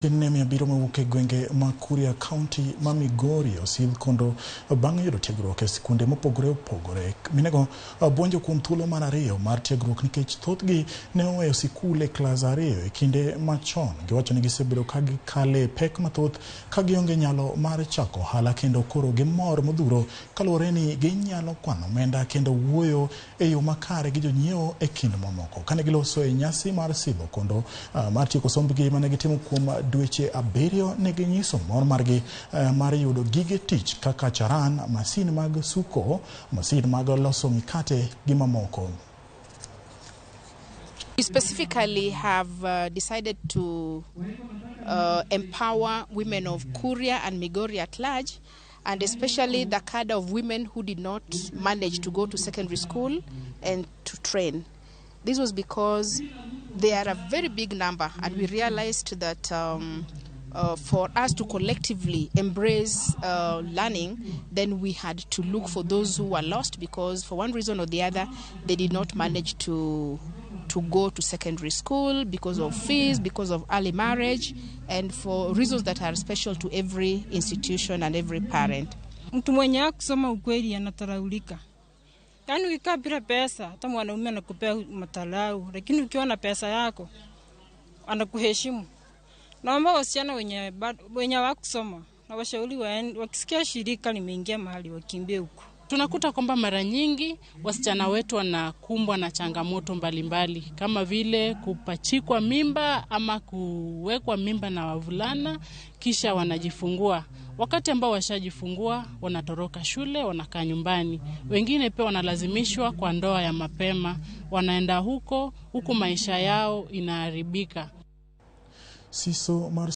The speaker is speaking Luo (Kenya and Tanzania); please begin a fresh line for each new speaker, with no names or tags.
Mine 700 mowuok e gwenge ma Kuria, kaunti ma Migori osidh kondo bang' yudo tiegruok e sikunde mopogore opogore. Minego buonjo kuom thuolo mar ariyo mar tiegruok nikech thothgi ne oweyo sikul e klas 2 e kinde machon. Giwacho ni gisebedo ka gikale pek mathoth ka gionge nyalo mar chako ohala kendo koro gimor modhuro kaluwore ni ginyalo kwano omenda kendo wuoyo e yo makare gi jonyiewo e kind mamoko. Kane giloso e nyasi mar sidho kondo mar tieko sombgi mane gitimo kuom dweche 7, ne ginyiso mor margi mar yudo gige tich kaka charan, masin mag suko, masin mag loso mikate gi mamoko.
We specifically have decided to empower women of Kuria and Migori at large, and especially the cadre of women who did not manage to go to secondary school and to train. This was because they are a very big number, and we realized that for us to collectively embrace learning, then we had to look for those who were lost because for one reason or the other, they did not manage to go to secondary school because of fees, because of early marriage, and for reasons that are special to every institution and every parent.
Mtu mwenye hakusoma ukweli anadharaulika. Yaani ukikaa bila pesa, hata mwanaume anakupea madharau, lakini ukiwa na pesa yako anakuheshimu. Naomba wasichana wenye hawakusoma na washauri wakisikia shirika limeingia mahali wakimbie huko.
Tunakuta kwamba mara nyingi wasichana wetu wanakumbwa na changamoto mbalimbali kama vile kupachikwa mimba ama kuwekwa mimba na wavulana kisha wanajifungua. Wakati ambao washajifungua wanatoroka shule, wanakaa nyumbani. Wengine pia wanalazimishwa kwa ndoa ya mapema, wanaenda huko huku maisha yao inaharibika.
Siso mar